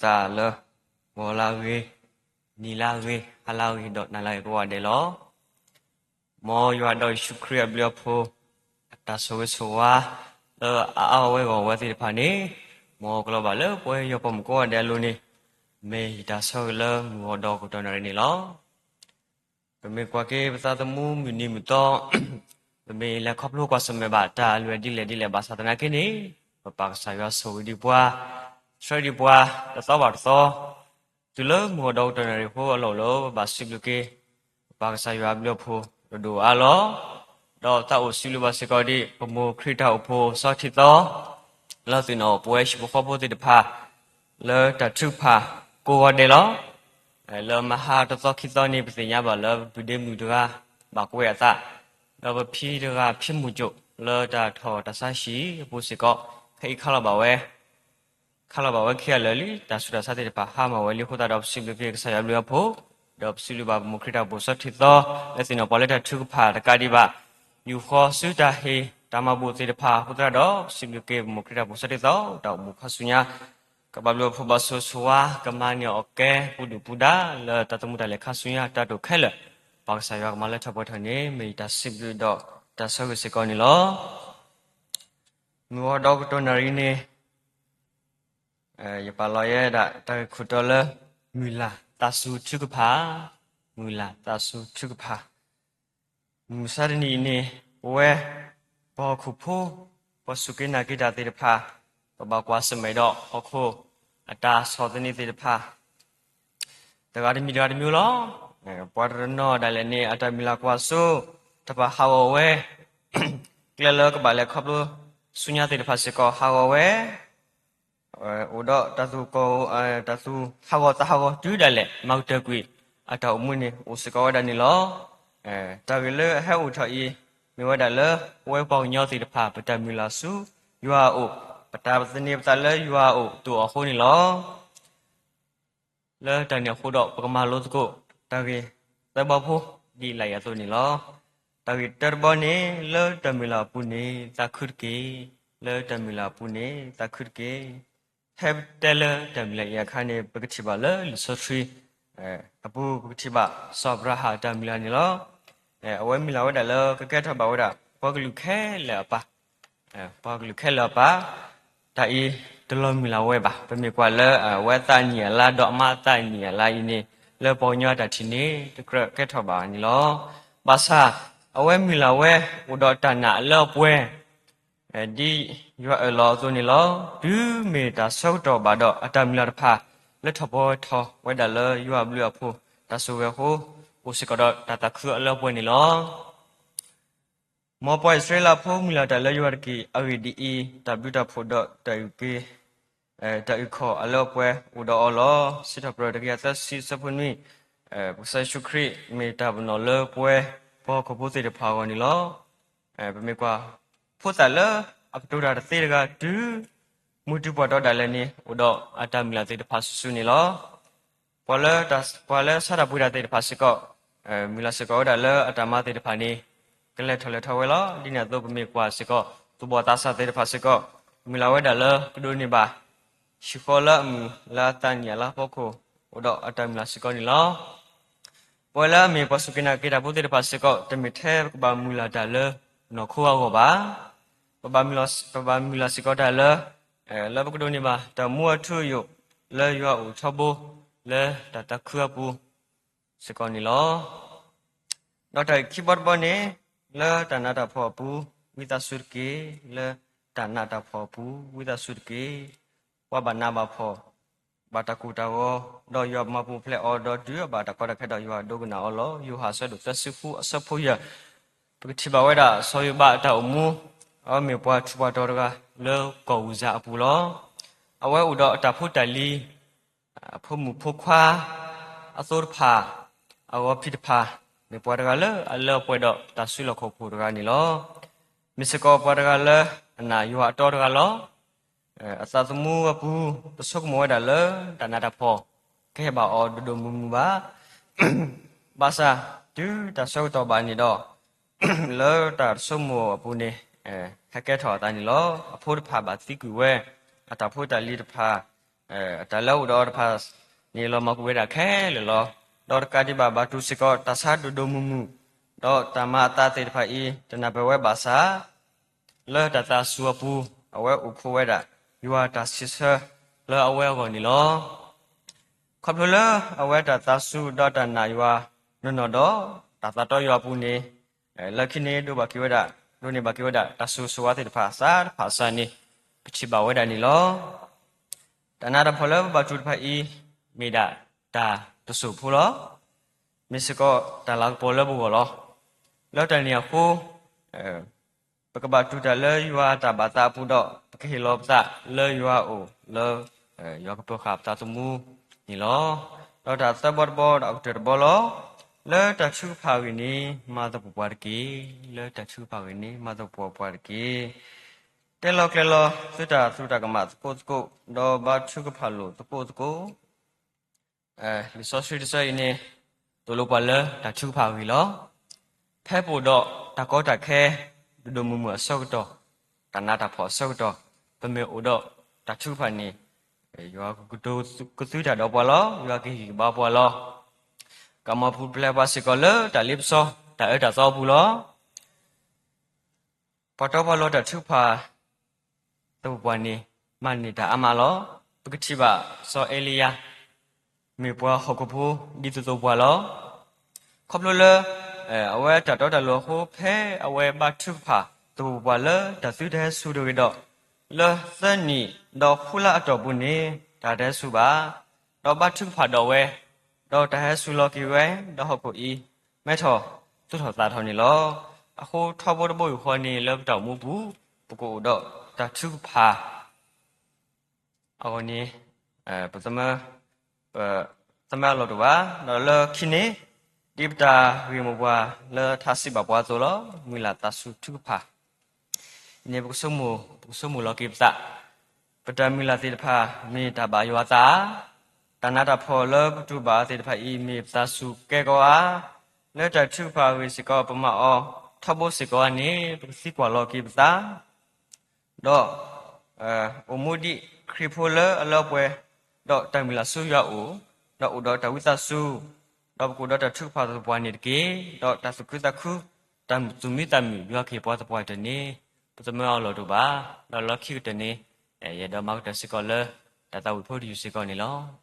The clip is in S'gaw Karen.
ပစံးဘျုးဘၣ်သုသးလၢ ဂီၤလၢအဂ့ၤ, နံၤလၢအဂ့ၤ, ဟါလၢအဂ့ၤ, ဒီးနၤလၢအဂ့ၤကိးဂၤဒဲးလီၤ. မ်ယွၤဒီးယ့ၣ်ၡူးခရံာ်အဘျုးအဖှိၣ်, အတၢ်ဆိၣ်ဂ့ၤဆိၣ်ဝါ လၢအအါဝဲဂီၢ်ဝဲသ့ၣ်တဖၣ်န့ၣ်, မ်ကလီၤဘၣ်လၢပဝဲယွၤပိာ်မုၣ်ကိးဂၤဒဲးအလိၤန့ၣ်, မ့ၢ်ယတၢ်ဆိၣ်ဂ့ၤလၢမုၢ်ဂီၤဒီကတီၢ်နၣ်ရံၣ်န့ၣ်လီၤ. ပမ့ၢ်ကွၢ်က့ၤပသးသမူမုၢ်နံၤမုၢ်သီ, ပမ့ၢ်လဲၤခီဖျိကွၢ်ဆၢၣ်မဲာ်ဘၣ်တၢ်အလွဲၢ်ဒ်လဲၣ်ဒ်လဲၣ်ဘၣ်ဆၣ်သနာ်က့န့ၣ်, ပပၢ်ကစၢ်ယွၤဆိၣ်ဂ့ၤဒံးပှၤ, ဆှၢဒံးပှၤ, တသီဘၣ်တသီ, တုၤလၢမုၢ်ဂီၤဒီကတီၢ်နၣ်ရံၣ်ဖိအလီၢ်လၢပဘၣ်စံးဘျုးက့ၤ ပပၢ်ကစၢ်ယွၤအဘျုးအဖှိၣ်တဒိၣ်အါလီၤ. ဒီးသးအိၣ်စံးဘျုးဘၣ်စ့ၢ်ကီးဒံး ပမိၢ်ခရံာ်တၢ်အိၣ်ဖှိၣ်စီၤထံးသီ လၢသ့ၣ်နီၣ်ပဝဲဟံၣ်ဖိဃီဖိသ့ၣ်တဖၣ် လၢတၢ်ထုကဖၣ်ကိးဂီၤဒဲးလီၤ. လၢမဟါတသီခံသီန့ၣ် ပသ့ၣ်ညါဘၣ်လၢပပုၢ်ဒ့မုၣ်တဂၤ ဘၣ်ကွဲးအသး, ဒီးပဖံတဂၤဖံမုၢ်ကၠိၣ် လၢတၢ်ထီၣ်တၢ်ဆါဟံၣ်အပူၤစ့ၢ်ကီး ခဲအံၤခါလီၤဘၣ်ဝဲ ခါလီၤဘၣ်ဝဲခံဂၤလၢာ်လံ တၢ်ဆူးတၢ်ဆါသ့ၣ်တဖၣ်ဟါမၢ်ဝဲလံအဃိသတးဒီး ပစံးဘျုးက့ၤကစၢ်ယွၤအဘျုးအဖှိၣ်, ဒီးပစံးဘျုးဘၣ်ပမိၢ်ခရံာ်တၢ်အိၣ်ဖှိၣ်စီၤထံးသီ လၢသ့ၣ်နီၣ်ပှၤလၢတၢ်ထုကဖၣ်တကးဒံးဘၣ်, ယူာ်ဃီဆူတၢ်ဟ့ၣ်တၢ်မၤဘူၣ်သ့ၣ်တဖၣ်အဃိသတးဒီး ပစံးဘျုးက့ၤပမိၢ်ခရံာ်တၢ်အိၣ်ဖှိၣ်စီၤထံးသီ တၢ်အိၣ်မူခါဆူညါ ကဘၣ်ဘျုးအဖှိၣ်ဘၣ်ဆိၣ်ဂ့ၤဆိၣ်ဝါ ကမၤန့ၢ်အီၣ်ကဲ ပူၤဒုၣ်ပူၤဒါ လၢတၢ်သမူတၢ်လဲၤခါဆူညါ တၢ်တိာ်ခဲလၢာ်, ပၢ်ကစၢ်ယွၤကမၤလၢထီၣ်ပှဲၤထီၣ်န့ၣ် မ့ၢ်ယတၢ်စံးဘျုးဒီးတၢ်ဆိၣ်ဂ့ၤစ့ၢ်ကီးန့ၣ်လီၤ. မုၢ်ဂီၤဒီကတီၢ်နၣ်ရံၣ်န့ၣ် ယပာ်လီၤယဲဒၣ်တၢ်ဂ့ၢ်ခိၣ်တီလၢ မုၢ်လၢ်သးစူၤထုကဖၣ်, မုၢ်လၢ်သးစူၤထုကဖၣ်. မုၢ်မဆါတနံၤအံၤန့ၣ် ပဝဲ ပှၤဟီၣ်ခိၣ်ဖိ ပှၤစူၢ်က့ၤနာ်က့ၤတၢ်သ့ၣ်တဖၣ် ပဘၣ်ကွၢ်ဆၢၣ်မဲာ်ဒီးဟီၣ်ခိၣ်အတၢ်ဆီၣ်သနံးသ့ၣ်တဖၣ် တဂၤတမံၤတဂၤတမံၤလီၤ. ပှၤတနီၤဒၣ်လဲာ်န့ၣ် အတၢ်မုၢ်လၢ်ကွၢ်စိ တဖၣ်ဟးဂီၤဝဲ, ကျဲလၢကဘၣ်လဲၤခီဖျိဆူညါသ့ၣ်တဖၣ်စ့ၢ်ကီးဟးဂီၤဝဲ, အိၣ်ဒီးတၢ်သူၣ်ကီၢ် တၢ်သူၣ်ဟးဂီၤသးဟးဂီၤတုၤဒၣ်လဲာ် မၤကတၢၢ်ကွံာ် အတၢ်အိၣ်မူန့ၣ် အိၣ်စ့ၢ်ကီးဝဲဒၣ်န့ၣ်လီၤ. တၢ်ဂ့ၢ်လၢအဟဲအိၣ်ထီၣ်အံၤ မ့ၢ်ဝဲဒၣ်လၢ ပဝဲပှၤကညီသ့ၣ်တဖၣ် ပတၢ်မုၢ်လၢ်ဆူယွၤအအိၣ်, ပတၢ်သန့ၤပသးလၢယွၤအအိၣ်တအိၣ်အဃိန့ၣ်လီၤ. လၢတၢ်န့ၣ်အဃိဒီး ပကမၤလိသကိး တၢ်ဂ့ၢ်သၢဘီဖိ ဒ်လာ်အံၤအသိးန့ၣ်လီၤ. တၢ်ဂ့ၢ်တၢတဘီန့ၣ် လၢတၢ်မုၢ်လၢ်အပူၤန့ၣ် သးခုတက့ၢ်. လၢတၢ်မုၢ်လၢ်အပူၤန့ၣ် သးခုတက့ၢ်. ဖဲပတဲလၢတၢ်မုၢ်လၢ်အံၤအခါန့ၣ် ပကထံၣ်ဘၣ်လၢလံာ်စီဆှံအပူၤ ပကထံၣ်ဘၣ်စီၤအၤဘြၤဟၣ်အတၢ်မုၢ်လၢ်န့ၣ်လီၤ. အဝဲမုၢ်လၢ်ဝဲဒၣ်လၢကကဲထီၣ်ဘၣ်ဝဲဒၣ် ပှၤကလုာ်ခဲလၢာ်အပၢ် ပှၤကလုာ်ခဲလၢာ်အပၢ်, တၢ်အံၤတလီၤမုၢ်လၢ်ဝဲဘၣ်. ပမ့ၢ်ကွၢ်လၢအဝဲအသးနံၣ်အလါ ဒီးအမါအသးနံၣ်အလါအံၤန့ၣ် လၢပှၤကညီအတၢ်ထံၣ်န့ၣ် တကြၢးကဲထီၣ်ဘၣ်န့ၣ်လီၤ. ဘၣ်ဆၣ် အဝဲမုၢ်လၢ်ဝဲ အိၣ်ဒီးတၢ်နာ်လၢအပှဲၤ ဒ်ယွၤအၢၣ်လီၤအသိးန့ၣ်လီၤ. တုၤမ့ၢ်တၢ်ဆၢကတီၢ်ဘၣ်ဒီး အတၢ်မုၢ်လၢ်တဖၣ် လၢထီၣ်ပှဲၤထီၣ်ဝဲဒၣ်လၢယွၤအဘျုးအဖှိၣ် တၢ်ဆိၣ်ဂ့ၤအဃိ အိၣ်စ့ၢ်ကီးဒီးတၢ်သးခုအလၢအပှဲၤန့ၣ်လီၤ. မ်ပှၤအံၣ်စရ့လးဖိမုၢ်လၢ်တၢ်လၢယွၤတက့ၢ်. အဂ့ၢ်ဒ်အံၤ, တၢ်ဘျုးတၢ်ဖှိၣ်ဒီးတၢ်အုၣ်က့ၤ တၢ်အုၣ်ခီၣ်အလၢအပှဲၤအိၣ်ဒီးအီၤလီၤ. စံးထီၣ်ပတြၢၤတကယၤသၢဆံအဆၢဖိနွံ, ပကစၢ်ယ့ၣ်ၡူးခရံာ်မ့ၢ်တၢ်ပနီၣ်လၢပဝဲပှၤဟီၣ်ခိၣ်ဖိသ့ၣ်တဖၣ်အဂီၢ်န့ၣ်လီၤ. ပမ့ၢ်ကွၢ် ဖိသၣ်လၢအကတိၤတၢ်တသ့တဂၤ တုၤမုၢ်တူၤပှၢ်တီဒၣ်လဲာ်န့ၣ် အိၣ်ဒီးအတၢ်မုၢ်လၢ်သ့ၣ်တဖၣ်စုာ်စုာ်န့ၣ်လီၤ. ပှၤလၢ ပှၤလၢဆါတၢ်ပှ့ၤတၢ်သ့ၣ်တဖၣ်စ့ၢ်ကီး မုၢ်လၢ်စ့ၢ်ကီးဝဲဒၣ်လၢအတၢ်မၤသ့ၣ်တဖၣ်န့ၣ် ကလဲၤထီၣ်လဲၤထီဝဲလီၤ. ဒ်န့ၣ်အသိးပမ့ၢ်ကွၢ်စ့ၢ်ကီး သူၣ်ဘီၣ်သးစၢ်သ့ၣ်တဖၣ်စ့ၢ်ကီး မုၢ်လၢ်ဝဲဒၣ်လၢကဒိးန့ၢ်ဘၣ် ဟံၣ်ဃီလၢအမုာ်လၢအသးနံၣ်အလါဖီခိၣ် အိၣ်ဒီးအတၢ်မုၢ်လၢ်စ့ၢ်ကီးန့ၣ်လီၤ. ပဝဲလၢအမ့ၢ်ပှၤစူၢ်က့ၤနာ်က့ၤတၢ်ဖိသ့ၣ်တဖၣ်စ့ၢ်ကီး တမ့ၢ်ထဲပကဘၣ်မုၢ်လၢ်တၢ်လၢနီၢ်ခိအဂီၢ်ဘၣ်. ပဘၣ်မုၢ်လၢ်စ့ၢ်ကီးတၢ်လၢ လၢပကဒိးန့ၢ်ဘၣ်တၢ်မူအထူအယိာ် လၢယွၤအအိၣ်ထီဘိ လၢတၢ်သးခုအပူၤစ့ၢ်ကီးန့ၣ်လီၤ. ဒီးတၢ်ဂ့ၢ်ခံဘီတဘီန့ၣ် လၢတၢ်နးတၢ်ဖှီၣ်အပူၤ ဝံသးစူၤတက့ၢ်. လၢတၢ်နးတၢ်ဖှီၣ်အပူၤ ဝံသးစူၤတက့ၢ်. ပှၤဘၣ်နးဘၣ်ဖှီၣ် ဘၣ်တၢ်ကိၢ်တၢ်ဂီၤ ဒီးယွၤမၤပူၤဖျဲးအီၤ ဒီးတုၤအဘၣ်တၢ်ကီတၢ်ခဲဒီး ယွၤဒိကနၣ်အီၤလီၤ. ယိၤဟၣ်အဆၢဒိၣ်သၢဆံဃုအဆၢဖိယဲၢ် ပကထံၣ်ဘၣ်ဝဲဒၣ်စီၤယိၤဘးအတၢ်အိၣ်မူ, အဝဲမ့ၢ်ပှၤထူးပှၤတီၤတဂၤလၢကီၢ်အူၤစၤအပူၤလီၤ. အဝဲအိၣ်ဒီးအတၢ်ဖိတၢ်လံၤ အဖိမုၣ်ဖိခွါ အသိတဖၣ် အဂီၤဖံးတဖၣ် မ့ၢ်ပှၤတဂၤလၢအလၢအပှဲၤဒီးတၢ်စုလီၢ်ခီၣ်ခိၣ်တဂၤန့ၣ်လီၤ. မ့ၢ်စ့ၢ်ကီးပှၤတဂၤလၢအနာ်ယွၤအတီတဂၤလီၤ. အသးသမူအပူၤ တဆိကမိၣ်ဝဲဒၣ်လၢတၢ်နးတၢ်ဖှီၣ် ကဟဲဘၣ်အီၤဒိၣ်ဒိၣ်မုၢ်မုၢ်ဘၣ်. ဘၣ်ဆၣ် တုၤတၢ်ဆၢကတီၢ်ဘၣ်န့ၣ်ဒီး လၢတၢ်ဆိကမိၣ်အပူၤန့ၣ် ဟဲကဲထီၣ်အသးန့ၣ်လီၤ. အဖိတဖၣ်ဘၣ်သံကွံာ်ဝဲ, အတၢ်ဖိတၢ်လံၤတဖၣ် အတၢ်လၢအအိၣ်ဒီးအီၤတဖၣ်န့ၣ် လီၤမၢ်ကွံာ်ဝဲဒၣ်ခဲလၢာ်လီၤ. ဒီးတကးဒံးဘၣ် ဘၣ်တူၢ်စ့ၢ်ကီးတၢ်ဆါဒိၣ်ဒိၣ်မုၢ်မုၢ်, ဒီးတၢ်မၤအသးသ့ၣ်တဖၣ်အံၤ တနၢ်ပၢၢ်ဝဲဘၣ်ဆၣ် လၢတၢ်သးစူၤအပူၤ အဝဲအိၣ်ခိးဝဲဒၣ် ယွၤတၢ်စံးဆၢလၢအဝဲအဂီၢ်န့ၣ်လီၤ. ခီဖျိလၢအဝဲတၢ်သးစူၤဒီးတၢ်နာ်ယွၤနီၢ်နီၢ်ဒီး တၢ်သးတီယွၤအပူၤန့ၣ် လၢခံန့ၣ်ဒိးဘၣ်က့ၤဝဲဒၣ်, ဒိးန့ၢ်ဘၣ်က့ၤဝဲဒၣ် တၢ်ဆိၣ်ဂ့ၤဆိၣ်ဝါသ့ၣ်တဖၣ်အသးတဖၣ်အစၢန့ၣ် ပထံၣ်ဘၣ်ဝဲဒၣ်န့ၣ်လီၤ. တၢ်နးတၢ်ဖှီၣ်လၢပဘၣ်တူၢ်တဖၣ်အံၤ မ့ၢ်ဒၣ်တၢ်တစိၢ်ဖိလီၤ. မ့ၢ်စ့ၢ်ကီးတၢ်လၤကပီၤလၢပဂီၢ်လီၤ. လၢတၢ်န့ၣ်အဃိ ပကဘၣ်တူၢ်တၢ်လၢယွၤအတၢ်ဘၣ်သးအပူၤဒီး ပကဟ့ၣ်လီၤပသးလၢယွၤအအိၣ်လၢ ယွၤကပၢၤဃာ်ပသးသမူန့ၣ်လီၤ. ဒီးတၢ်သၢဘီတဘီဒီးအကတၢၢ်တဘီလီၤ. လၢတၢ်ထုကဖၣ်အဂ့ၢ်န့ၣ် မၤသပှၢ်ပှၢ်တက့ၢ်. လၢတၢ်ထုကဖၣ်အဂ့ၢ်န့ၣ် မၤသပှၢ်ပှၢ်တက့ၢ်. တဲလီၤကျဲၤလီၤသုတၢ်သရူးတၢ်ကမၣ်သကိးသကိး, ဒီးဘါထုကဖၣ်လိာ်သကိးသကိး. လံာ်စီဆှံတဆၢအံၤန့ၣ် သိၣ်လိပှၤလၢတၢ်ထုကဖၣ်အဂ့ၢ်လီၤ. ဖဲပအိၣ်ဒီးတၢ်ကီတၢ်ခဲ ဒိၣ်ဒိၣ်မုၢ်မုၢ်အဆၢကတီၢ်, တၢ်နးတၢ်ဖှီၣ်အဆၢကတီၢ်, ပမ့ၢ်အိၣ်ဒီးတၢ်ထုကဖၣ်န့ၣ် ယွၤကကတိၤကသုတၢ်ဒီးပှၤလီၤ. ယွၤကဟ့ၣ်ဂံၢ်ဘါပှၤလီၤ. ကမၤပူၤဖျဲးပှၤစ့ၢ်ကီးလၢတၢ်လ့ပစီ တၢ်အၢတၢ်သီအပူၤလီၤ. ပှၤတီပှၤလိၤတၢ်ထုကဖၣ်သပှၢ်ပှၢ်န့ၣ် မၤန့ၢ်တၢ်အါမးလီၤ. ပကထံၣ်ဘၣ်စီၤအ့လံယၤ မ့ၢ်ပှၤဟီၣ်ခိၣ်ဖိဒ်သိးသိးပှၤလီၤ. ခီဖျိလၢ အဝဲတၢ်တီတၢ်လိၤအဃိ ဖဲအဝဲဘါထုကဖၣ်သပှၢ်ပှၢ်လၢတၢ်သုတဟဲစူၤတဂ့ၤဒီး လၢသၢနံၣ်ဒီးဃုလါအတီၢ်ပူၤန့ၣ် တၢ်တဟဲစူၤဘၣ်. ဒီးဘါထုကဖၣ်ဒီးဝဲ, ဒီးတၢ်ဟဲစူၤလီၤက့ၤဝဲ ဒီးဟီၣ်ခိၣ်အံၤ မဲထီၣ်သူၣ်ထီၣ်သးထီၣ်န့ၣ်လီၤ. အဃိထီဘိတဘိယူၢ်ဃီန့ၣ် လၢပတၢ်အိၣ်မူပူၤ ပကအိၣ်ဒီးတၢ်ထုကဖၣ် အဂီၢ်န့ၣ် ပ ပသးမၢအလီၢ်တအိၣ်ဘၣ်. ဒီးလၢခံန့ၣ် ဒ်ပတၢ်ဂ့ၢ်မိၢ်ပှၢ်လၢထါစံးဘၣ်ပှၤအသိးလီၤ. မုၢ်လၢ်သးစူၤထုကဖၣ် န့ၣ် ပကဆိကမိၣ်လီၤက့ၤပသး, ပတၢ်မုၢ်လၢ်သ့ၣ်တဖၣ် မ့ၢ်တၢ်ဘၣ်ယွၤအသးဧါ. တၢ်နးတၢ်ဖှီၣ်လၢပတူၢ်ဘၣ်အီၤသ့ၣ်တဖၣ်အံၤ မ့ၢ်ပသးစူၤကဲကီဧါ. လၢတၢ်ထုကဖၣ်အဂ့ၢ်စ့ၢ်ကီး ပမၤအီၤထီဘိစ့ၢ်ကီးဧါန့ၣ် ပကသံကွၢ်လီၤက့ၤပသး ဒီး အိၣ်မူဒ်ခရံာ်ဖိလၢအလၢအပှဲၤ, ဒီးတၢ်မုၢ်လၢ်ဆူယွၤအအိၣ်, ဒီးအိၣ်ဒီးတၢ်ဝံသးစူၤ, ဒီးပကအိၣ်ဒီးတၢ်ထုကဖၣ်သပှၢ်ပှၢ်န့ၣ်တက့ၢ်. ဒီးတၢ်သူၣ်ခုသးခု, တၢ်သူၣ်မံသးမုာ် ယွၤကဟ့ၣ်ပှၤသပှၢ်တၢၢ်န့ၣ် ပသးမၢအလီၢ်တအိၣ်ဘၣ်. ဒီးလၢခံကတၢၢ်န့ၣ် ယအဲၣ်ဒိးမၤကတၢၢ်စ့ၢ်ကီးလၢ တၢ်သးဝံၣ်ဖိတယုၢ်စ့ၢ်ကီးန့ၣ်လီၤ.